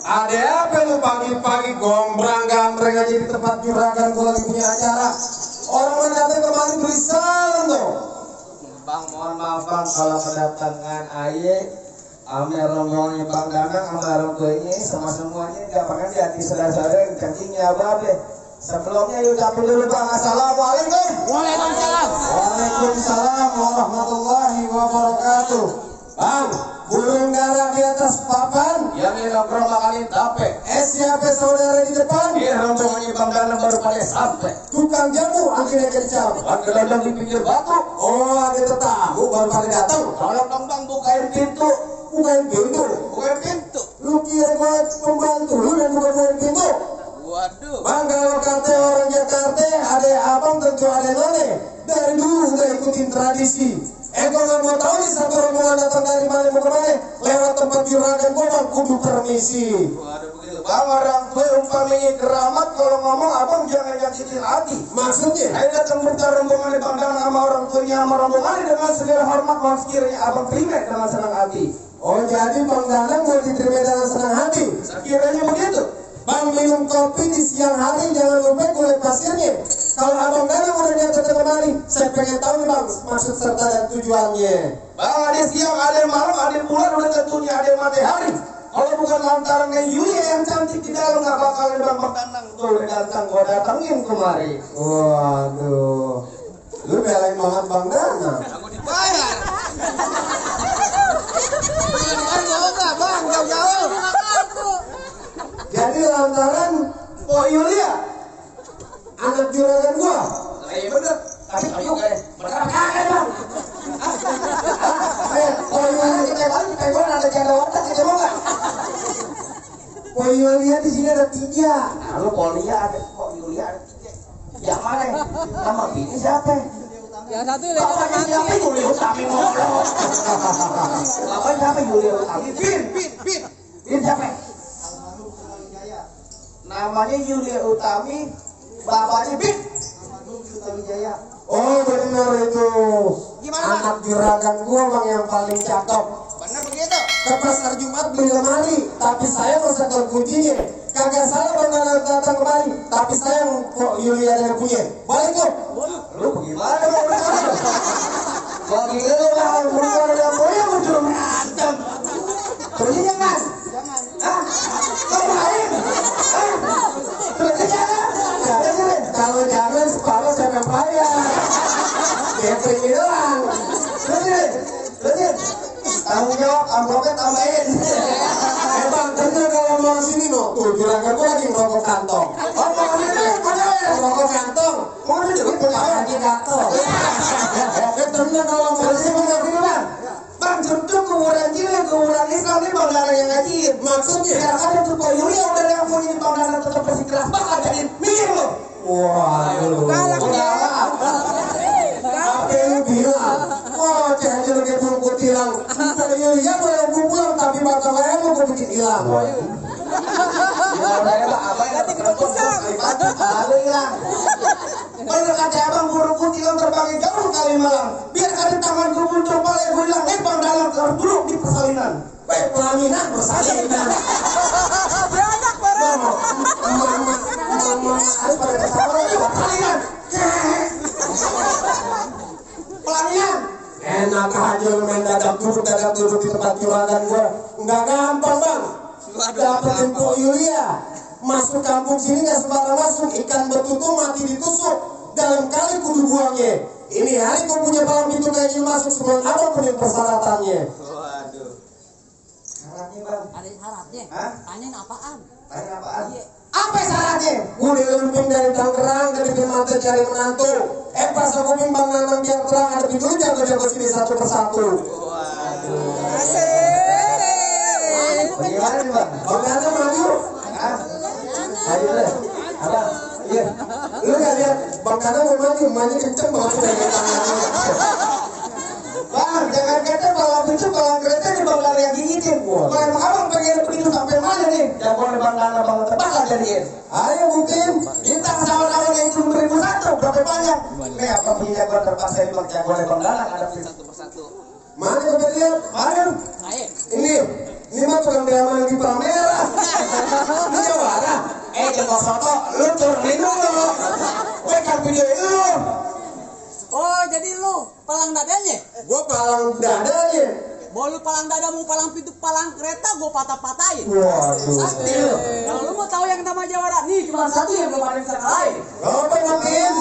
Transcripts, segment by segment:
Ada apa lu pagi-pagi gombrang-gambreng aja di tempat juragan gua lagi punya acara. Orang mana datang kemari beri salam dong. Bang, mohon maaf bang kalau kedatangan aye ame rombongannya Bang Danang sama orang tuanya sama semuanya gak pakai di hati saudara-saudara kencingnya babe. Sebelumnya ucapin dulu bang, assalamualaikum. Waalaikumsalam. Waalaikumsalam warahmatullahi wabarakatuh. Bang, burung darah di atas papan Yang ini nongkrong makalin tape. siapa saudara di depan? Dia rombongannya Bang Danang baru pada sampai. Tukang jamu akhirnya kencang. Bang gelondong di pinggir batu. Oh, ada tetamu baru pada datang. Tolong dong bang bukain pintu. Bukain pintu. Bukain pintu. Lu kira gua pembantu lu dan bukain pintu? Waduh. Bang, kalau kata orang Jakarta ada abang tentu ada none. Dari dulu udah ikutin tradisi. Kalau nggak mau tahu nih satu rombongan datang dari mana mau kemana, lewat tempat juragan gua bang kudu permisi. Waduh begitu bang, orang tua umpamanya keramat kalau ngomong abang jangan nyakitin hati. Maksudnya? Saya datang bentar rombongan Bang Danang sama orang tuanya sama rombongan dengan segala hormat mau sekiranya abang terima dengan senang hati. Oh, jadi Bang Danang mau diterima dengan senang hati. Sekiranya begitu. Bang, minum kopi di siang hari jangan lupa kulit pasirnya. Kalau abang Danang udah datang kemari, saya pengen tahu nih bang maksud serta dan tujuannya. Bang, ada siang, ada malam, ada bulan, udah tentunya ada matahari. Kalau bukan lantaran Yulia yang cantik di dalam nggak bakal ada Bang Danang tuh udah datang, gua datangin kemari. Waduh, lu belain banget Bang Danang. Aku dibayar. Bang, jauh-jauh. Jadi lantaran Oh Yulia, anak juragan gua. iya bener. Tapi ayo guys, berkata bang. Oh Yulia, Kayak gua ada cara watak, kita mau nggak? oh Yulia di sini ada 3. Lalu Polia ada, kok Yulia ada 3. Yang mana? Nama bini siapa? Yang satu Bapaknya siapa? Yulia Utami ngomong. Bapaknya siapa? Yulia Utami. Bin siapa? Namanya Yulia Utami, bapaknya Bin. Oh benar itu. Gimana, Bang? Anak juragan gua bang yang paling cakep. Benar begitu? Ke pasar Jumat beli lemari, tapi saya masukkan kuncinya. Kagak salah Bang Danang datang kemari, tapi saya kok Yulia yang punya. Balik kok. Lu bagaimana Bang? Kok gila lu Bang? Bukan yang punya muncul berantem. Terus jangan. Hah? Kau main? Terus jangan. Kalau jangan separuh saya akan bayar. Dia pergi doang. Terus tanggung jawab, amplopnya tambahin. Bang, bener kalau mau sini no. Tuh juragan gua lagi ngerokok kantong. Oh, mau ini mana? Ngerokok kantong. Mau ini juga punya Lagi kantong. Bener kalau mau sini mau sini bang. Bang, tentu kuburan cilik, kuburan Islam ini Bang Danang yang ngaji. Maksudnya? Biar kan itu kok Yulia udah yang punya Bang Danang tetap bersikeras bakal jadi mikir lo. Waduh. Galak dia. Apa yang bilang? Oh, jangan lagi bulu tilang. Iya, boleh pulang tapi mata saya mau gue bikin hilang. Saya Pak Abang nanti kerupuk lalu hilang. Bener kata abang burung putih yang terbangnya jauh kali malam. Biar ada tangan gue muncul pale gue bilang, Bang Dalang harus duduk di persalinan. Pelaminan persalinan. Banyak bareng. Mama harus pada persalinan. Pelaminan. Enak aja lu main dadak duduk di tempat juragan gue. Nggak gampang bang. Dapetin Po Yulia. Masuk kampung sini nggak sembarang masuk. Ikan betutu mati ditusuk. Dalam kali kudu buangnya. Ini hari gue punya palang pintu kayak gini masuk sebelum abang punya persyaratannya. Waduh. Syaratnya bang? Ada syaratnya. Hah? Tanyain apaan? Tanya apaan? Iya. Apa syaratnya? Gue dilumping dari Tangerang ke Mata cari menantu. Pas aku bang Nanang biar terang ada dulu jago-jago sini satu persatu. Waduh. Asik. Bagaimana nih bang? Bang Nanang maju. Hah? Ayo deh. Abang. Iya. Lu gak lihat Bang Nanang mau maju kenceng banget udah kayak tangannya. Bang, jangan kata kalau itu kalau kereta di bang lari yang gigitin. Kalau emang abang pengen begitu sampai mana nih? Jagoan bang Nana bang terbakar jadiin. Ayo mungkin Kita kawan-kawan yang itu 2001 berapa banyak? Nih apa punya jagoan terpaksa di bang jagoan bang Nana ada satu persatu. mana coba lihat? Mana? Ayo. Ini mah tukang diaman di Palmera. Ini jawara. Jengkol soto, lu turunin dulu. Gue kan video lu. Oh, jadi lu palang dadanya? Gua palang dadanya. Mau lu palang dada, mau palang pintu, palang kereta, gua patah-patahin. Waduh. Sakti lu. Kalau lu mau tahu yang nama jawara, nih cuma satu yang belum ada yang bisa kalahin. Apa mungkin?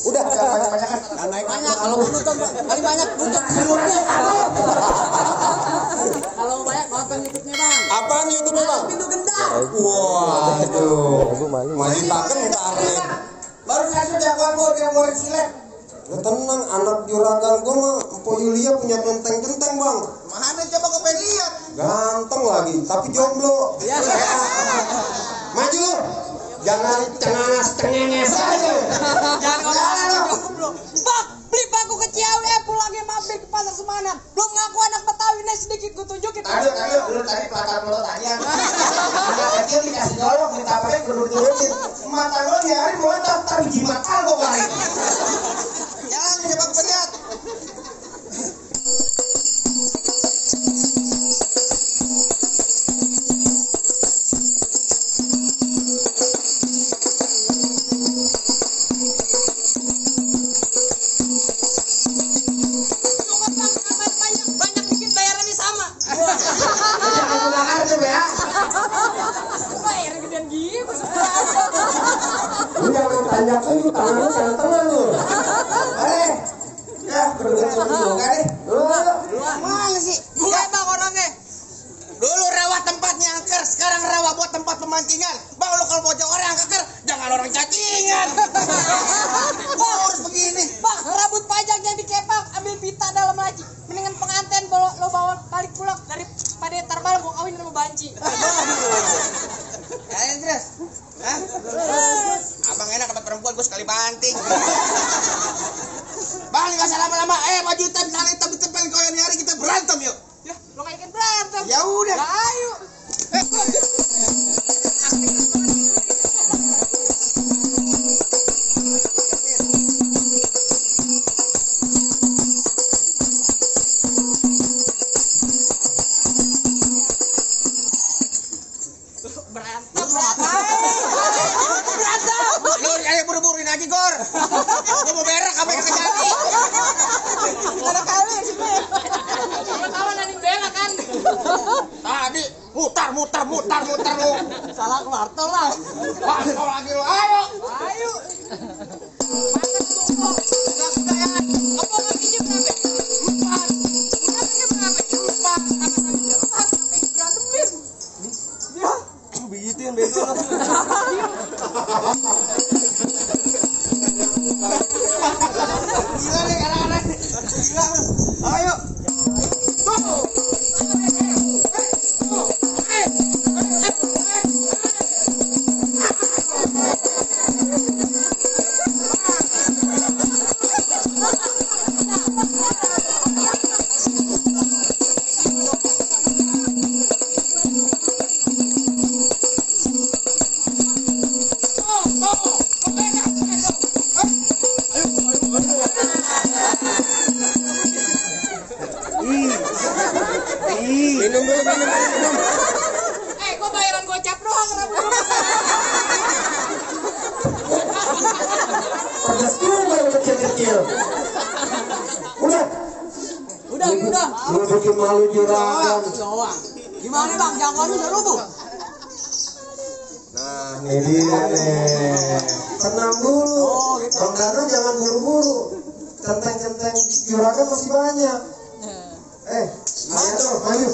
Udah banyak-banyakan. Banyak, kalau mau nonton kali banyak untuk YouTube-nya. Kalau mau banyak nonton YouTube-nya bang. Apaan YouTube-nya bang? Pintu gendang. Waduh. Masih taken ntar nih. Baru kasih jagoan gue yang goreng silet. Ya tenang, anak juragan gua mah Po Yulia punya genteng-genteng bang. Mana coba gue pengen lihat. Ganteng lagi, tapi jomblo. Ya. Maju. Jangan cengenges aja. Jangan ngomong jomblo. Bang, beli bangku ke Ciawi, pulangnya mampir ke pasar Semanan. Belum ngaku anak Betawi nih sedikit gue tunjukin. Aduh, lu tadi pelakar mulut aja. Anak kecil dikasih golok, minta apa yang turunin. Mata lu nyari montok, tapi jimat gue balik. Jangan coba kepencet. Banyak dikit bayarannya sama. Jangan pulang aja ya. Bayar gedean gitu. Lu jangan tanjakan lu tangannya jangan tenang lu. Ya, berdua juga nih. Mana sih? Gue bang orangnya. Dulu rawa tempatnya angker, sekarang rawa buat tempat pemancingan. Bang lu kalau mau orang angker, jangan orang cacingan. Bang harus begini. Bang rambut pajaknya dikepak, ambil pita dalam laci. Mendingan pengantin lo bawa balik pulang daripada ntar malam mau kawin sama banci. Kalian terus? Hah? Abang enak dapat perempuan, gue sekali banting. Bang, nggak usah lama-lama. Maju tapi tempel kau yang nyari kita berantem yuk. Ya, lo kayak ikan berantem. Ya udah. Ya, ayo. Berantem ngapain? Berantem. Lu kayak buru-buruin lagi, Gor. Gue mau berak apa yang kejadi. Ada kali sini. Kawan ada bela kan. Tadi mutar lu. Salah kwartal lah. Kau lagi lu. Ayo. Ayo. Apa lagi sih berapa? Lupa. Berapa berapa? Lupa. Sampai berantemin. Ya. Begituin besok. Gila nih anak-anak. Gila. Ayo. lagi. Minum dulu, minum. Gua bayaran gocap doang kenapa? Pedas juga yang kecil-kecil. Udah. Lu bikin malu juragan. Gimana bang? Jangkauan udah rubuh? Nah, ini dia nih. Tenang dulu. Bang Danang jangan buru-buru. Centeng-centeng juragan masih banyak. Ayo tuh, maju.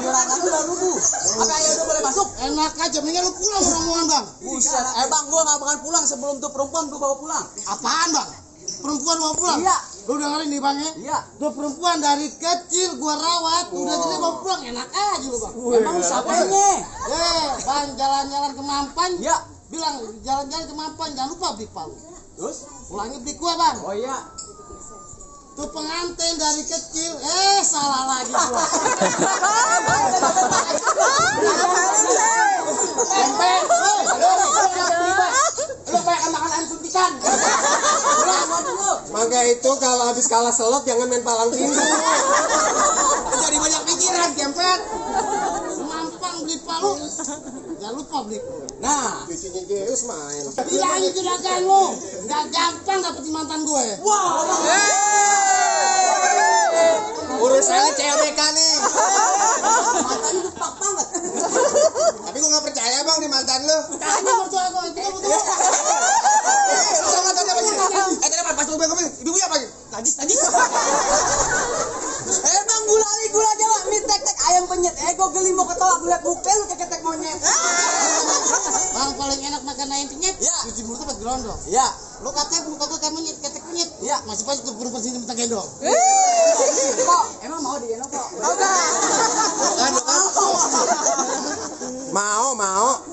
Juragan udah rubuh. Apa ayo udah boleh masuk? Enak aja, mendingan lu pulang rombongan bang. Buset, bang gua gak bakal pulang sebelum tuh perempuan gua bawa pulang. Apaan bang? Perempuan bawa pulang? Iya. Lu dengerin nih bang ya? Iya. Tuh perempuan dari kecil gua rawat, udah gede bawa pulang, enak aja lu bang. Emang siapanya? Bang jalan-jalan ke Mampang. Iya. Bilang jalan-jalan ke Mampang, jangan lupa beli palu. Terus? Pulangnya beli gua bang. Oh iya. Tuh pengantin dari kecil, salah lagi gua. Tempe, lu banyak makan suntikan. Maka itu kalau habis kalah selot jangan main palang pintu. Jadi banyak pikiran, kempet. Mampang beli palu, jangan lupa beli. Nah, Cucunya Zeus main. bilang itu dagang lu, nggak gampang dapetin mantan gue. Wow. Urusannya CBK nih. Mantan itu pak banget. Tapi gua nggak percaya bang di mantan lu. Tanya mertua gue, itu kan betul. Sama mantannya apa sih? Tadi pas lu bilang ibu apa? Najis. Bang gula Jawa, mie tek ayam penyet. Gue geli mau ketawa ngeliat muka lu kayak ketek monyet. Bang paling enak makan ayam penyet. Iya. Cuci mulut pakai gelondong. Iya. Lu katanya muka gua kayak monyet, ketek monyet. Iya. Masih pas tuh perempuan sini minta gendong. Kok emang mau digendong kok?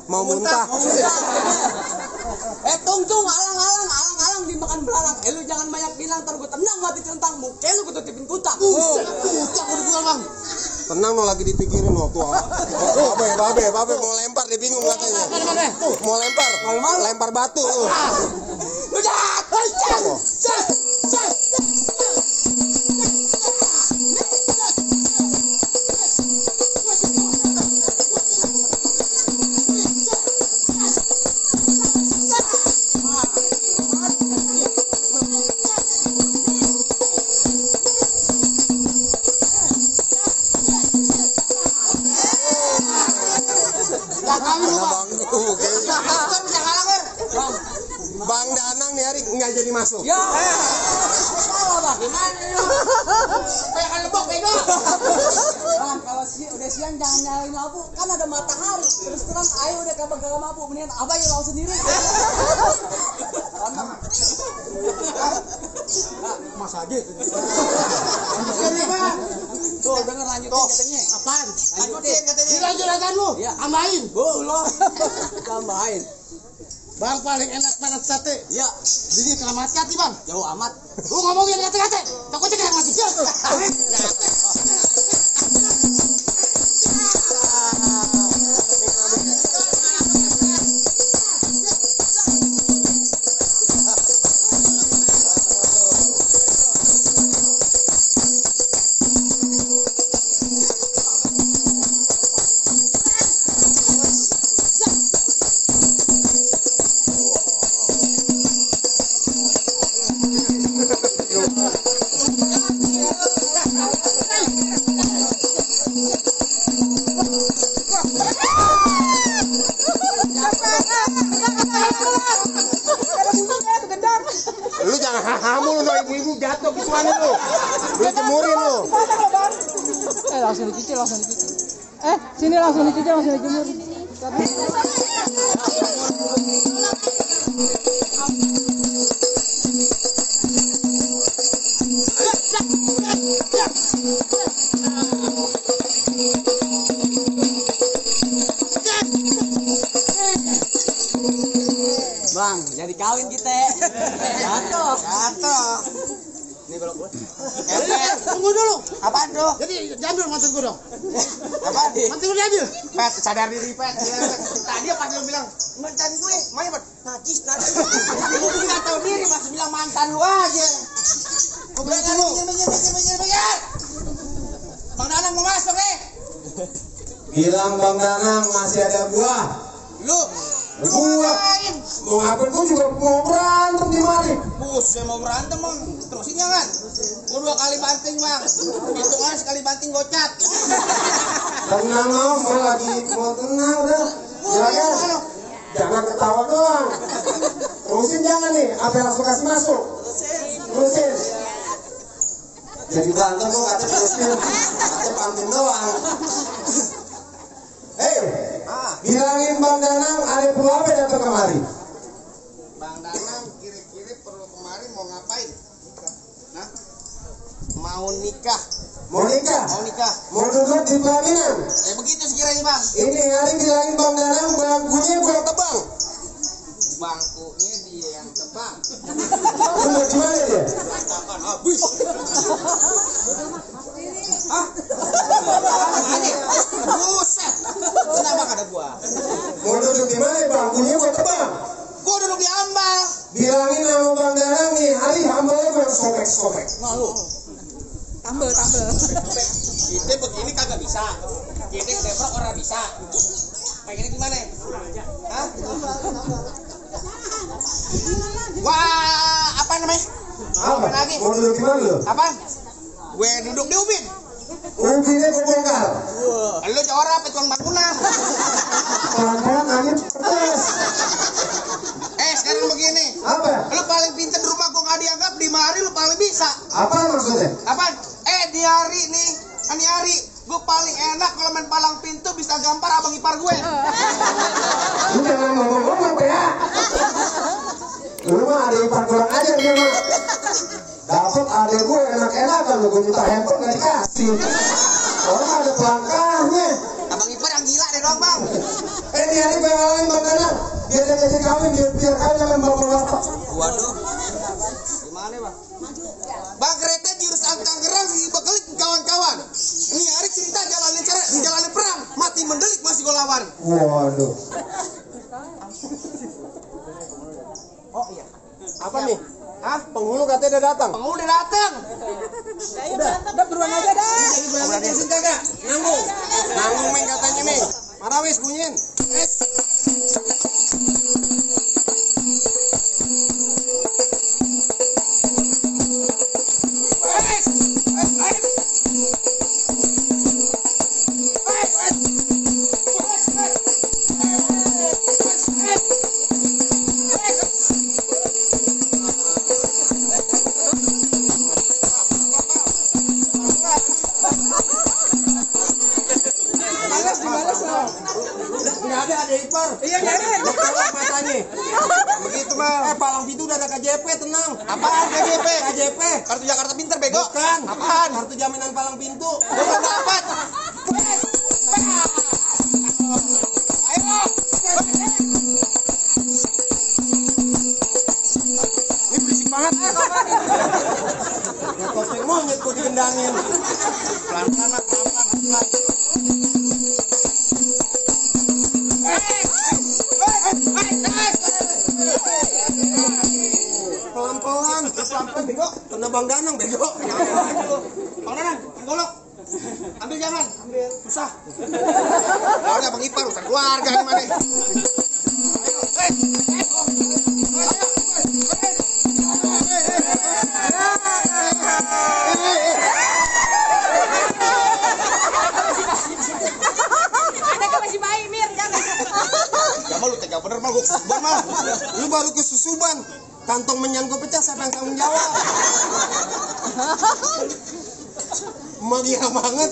Mau muntah. Tung alang dimakan belalang. Lu jangan banyak bilang, ntar gue tenang mati centang muka lu ketutupin kutak. Kutak udah buang bang. Tenang lo lagi dipikirin lo tuh. Babe mau lempar dia bingung katanya. Mau lempar batu lo. Udah. Bang Danang nih hari nggak jadi masuk. Ya. Salah bang. Gimana ya? Kayak lebok bego. Bang kalau udah siang jangan nyalain lampu, kan ada matahari. Terus terang ayo udah kagak mampu, mendingan abang yang lawan sendiri. Mas aja. Tuh denger lanjutin katanya. Apaan? Lanjutin katanya. Dilanjutkan lu. Tambahin. Belum. Tambahin. Bang paling enak banget sate. Iya. Jadi kelamat hati bang. Jauh amat. Lu ngomongin kate-kate. Takutnya kayak mati. Lu jangan hamul lo, ibu-ibu jatuh gimana lu? Lu jemurin lu. Langsung dicuci. Sini langsung dicuci, langsung dijemur. Bang, jadi kawin kita. Jatuh. Nih belok gue. Tunggu dulu. Apaan tuh? Jadi jambil mantan gue dong. Apaan? Mantan gue diambil. Pet, sadar diri Pet. Tadi pas lu bilang mantan gue, main Pet. Najis. Lu nggak tahu diri masih bilang mantan lu aja. Minggir. Danang mau masuk Bilang Bang Danang masih ada gua. Lu Gua mau ngapain? Gua juga mau berantem di mari. saya mau berantem bang, terusin jangan. Gua 2 kali banting bang, hitungan sekali banting gocat. Tenang om, gua lagi mau tenang udah. Jangan ketawa doang. Terusin jangan nih, apa yang langsung kasih masuk. Terusin. Jadi berantem gua kata terusin, kata banting doang. Bilangin Bang Danang ada perlu apa datang kemari? Bang Danang kiri-kiri perlu kemari mau ngapain? Nah, mau nikah. Mau nikah? Mau nikah. Mau duduk di pelaminan? Begitu sekiranya bang. Ini hari bilangin Bang Danang bangkunya gua tebang. Bangkunya dia yang tebang. Lu mau gimana dia? Akan habis. Hah? Buset. Kenapa ada gua? Mau duduk di mana bangkunya gua tebang? Gua duduk di ambang. Bilangin sama Bang Danang nih hari hambalnya gua sobek-sobek. Malu. Tambel. Kita begini kagak bisa. Kita ngeprok orang bisa. Pengennya gimana? Hah? Wah, apa namanya? Apa? Lagi? Mau duduk di mana lu? Apa? Gue duduk di ubin. Ubinnya gua bongkar. Lu jawara apa tukang bangunan? Pelan-pelan angin pedes. Sekarang begini. Apa? Lu paling pintar di rumah gua nggak dianggap, di mari lu paling bisa. Apa maksudnya? Apaan? Di hari nih, ini hari gue paling enak kalau main palang pintu bisa gampar abang ipar gue. Lu jangan ngomong-ngomong ya. Lu mah ada ipar kurang ajar dia mah. Dapat adek gue enak-enakan lu gue minta handphone gak dikasih. Orang ada pelangkahnya. Abang ipar yang gila deh dong bang. Ini hari pengen Bang Danang. Biar dia kasih kawin, biar kawin sama bapak bapak. Waduh. Gimana bang? Bang kereta jurus angkang gerang si bekelik kawan-kawan. Ini hari cerita jalanin perang, mati mendelik masih gue lawan. Waduh. Oh iya. Apa nih? Hah? Penghulu katanya udah datang. Penghulu udah datang. Udah beruan aja dah. Jadi berani terusin kagak? Nanggung main katanya nih. Marawis bunyiin. Nggak ada ipar. Iya, nggak ada. Kalau matanya. Begitu mah. Palang Pintu udah ada KJP, tenang. Apaan KJP? KJP. Kartu Jakarta Pinter bego. Bukan. Apaan? Kartu jaminan Palang Pintu. Gua belum dapat. Ayo. Ini berisik banget. Ya kosong monyet gua digendangin. Pelan-pelan mas, pelan-pelan. Pelan-pelan, pelan-pelan bego. Kena Bang Danang bego. Bang Danang, golok. Ambil jangan. Ambil. Susah. Kalau ada Bang Ipar, urusan keluarga gimana? Lu tega bener mah, gua kesusuban mah. Lu baru kesusuban. Kantong menyan gua pecah, siapa yang tanggung jawab? Meriah banget.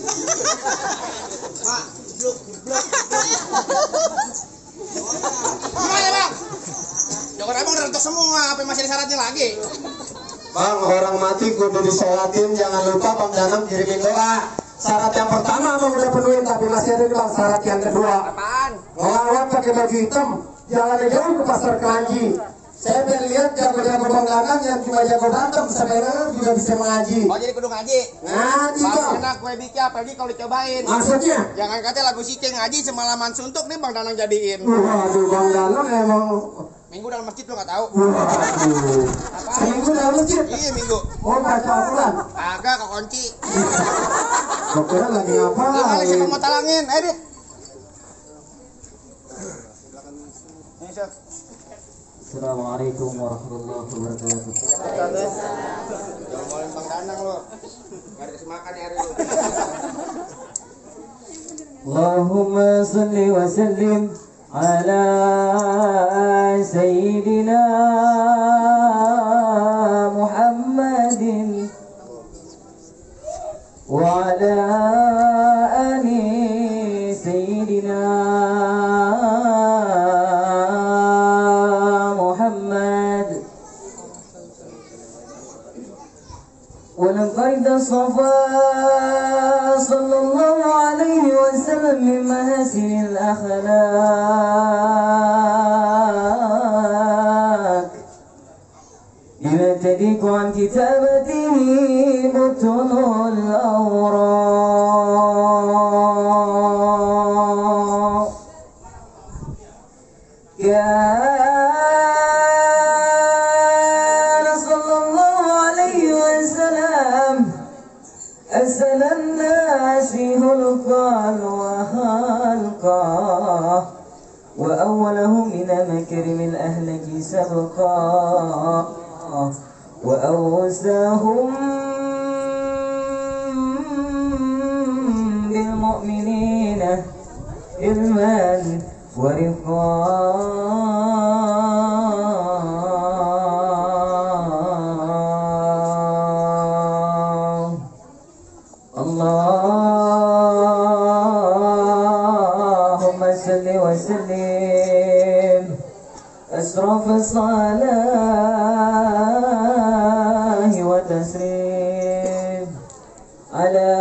Mak, blok. Gimana bang? Jangan abang udah rentok semua, apa yang masih ada syaratnya lagi? Bang, orang mati kudu disolatin. Jangan lupa Bang Danang kirimin doa. Syarat yang pertama Bang udah penuhin, tapi masih ada nih Bang syarat yang kedua. Apaan? Ngelawat pakai baju hitam, jalan jauh ke pasar Keranji. Saya pengen lihat jago-jago Bang Danang yang cuma jago berantem, sebenarnya juga bisa mengaji. Oh jadi kudu ngaji? Ngaji Bang Bang. enak kue bikin, apalagi kalau dicobain. Maksudnya? Jangan katanya lagu Sicing ngaji semalaman suntuk nih Bang Danang jadiin. Waduh, Bang Danang emang. Minggu dalam masjid lu nggak tahu? Waduh. Seminggu dalam masjid. Iya minggu. Oh, baca Al-Quran. Agak kekunci. Kok kira lagi Gimana ngapain? siapa mau talangin? Ayo Dit. Ini Sat. Assalamualaikum warahmatullahi wabarakatuh. Jangan ngolin Bang Danang lo. Gak dikasih makan ya hari lu. Allahumma salli wa sallim ala sayyidina Muhammadin wa ala ali sayyidina Muhammad. ولقد صفى صلى الله عليه وسلم من محاسن الأخلاق بما تليق عن كتابته متون الأوراق كان صلى الله عليه وسلم أسأل الناس خلقا وخلقا وأولهم من مكرم الأهلك سبقا وأوساهم بالمؤمنين علما ورفقا اللهم صل وسلم أشرف الصلاة وتسليم على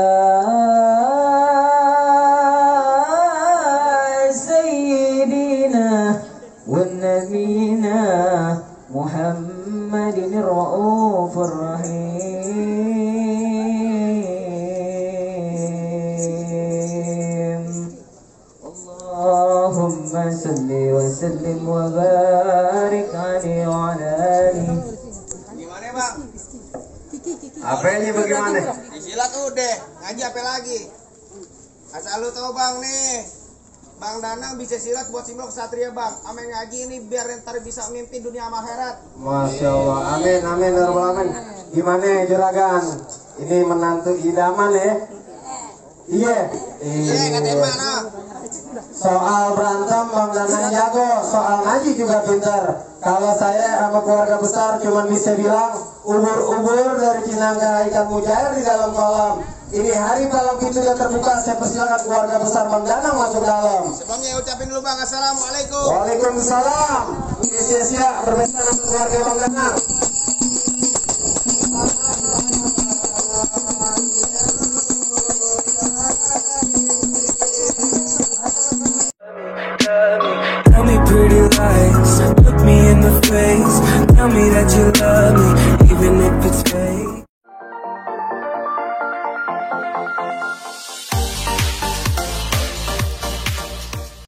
سيدنا والنبينا محمد الرؤوف الرحيم اللهم صل وسلم وبارك عليه وعلى آله. Gimana Bang? Apanya bagaimana? Di silat udah, ngaji apa lagi? Asal lu tahu Bang nih, Bang Danang bisa silat buat simbol kesatria Bang. Amin ngaji ini biar ntar bisa mimpin dunia sama akhirat. Masya Allah, amin, amin, ya Rabbal Alamin. Gimana juragan? Ini menantu idaman ya? Iya. Iya, katanya mana? Soal berantem Bang Danang jago, soal ngaji juga pintar. Kalau saya sama keluarga besar cuman bisa bilang ubur-ubur dari Cinangka ikan mujair di dalam kolam. Ini hari malam pintunya terbuka, saya persilakan keluarga besar Bang Danang masuk dalam. Sebelumnya ucapin dulu Bang, Assalamualaikum. Waalaikumsalam. Sia-sia berbeda sama keluarga Bang Danang. Tell me pretty lies, look me in the face. Tell me that you love me, even if it's fake.